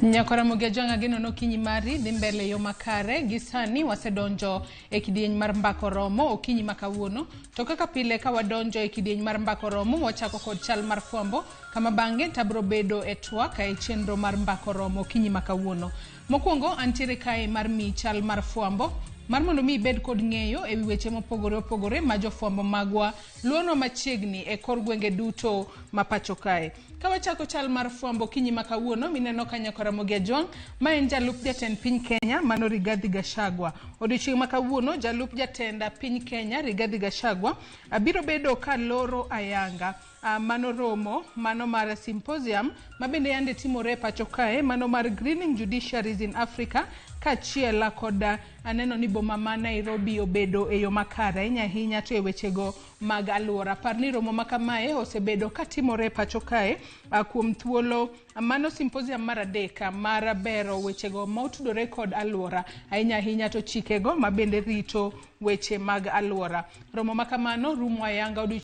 Nyakora Ramogi Ajwang' ageno ni okinyi mari dhi mbele yo makare. Gi sani wasedonjo e kidieny mar mbako romo okinyi ma kawuono. To kaka pile ka wadonjo e kidieny mar mbako romo, wachako kod chal mar fwambo, kama bang'e tabro bedo e twak e chenro mar mbako romo okinyi ma kawuono. Mokwongo antiere kae mar miyi chal mar fwambo mar mondo mi ibed kod ng'eyo ewi weche mopogore opogore ma jofwambo magwa luonwa machiegni e kor gwenge duto ma pacho kae. Ka wachako chal mar fwambo okinyi ma kawuono, mineno ka Nyakora Ramogi Ajwang' ma en jalup jatend piny Kenya mano Rigathi Gachagua. Odiochieng' ma kawuono jalup jatend piny Kenya Rigathi Gachagua biro bedo ka loro ayanga mano romo mano mar symposium ma bende yande timore e pacho kae, mano mar Greening Judiciaries in Africa, kaachiel kod aneno ni boma ma Nairobi obedo e yo makare ahinya ahinya to e wechego mag aluora. Par ni romo ma kamae osebedo katimore e pacho kae kuom thuolo mano symposium mar adek mar bero wechego motudore kod aluora, ahinya ahinya to chikego ma bende rito weche mag aluora. Romo ma kamano rumo ayanga.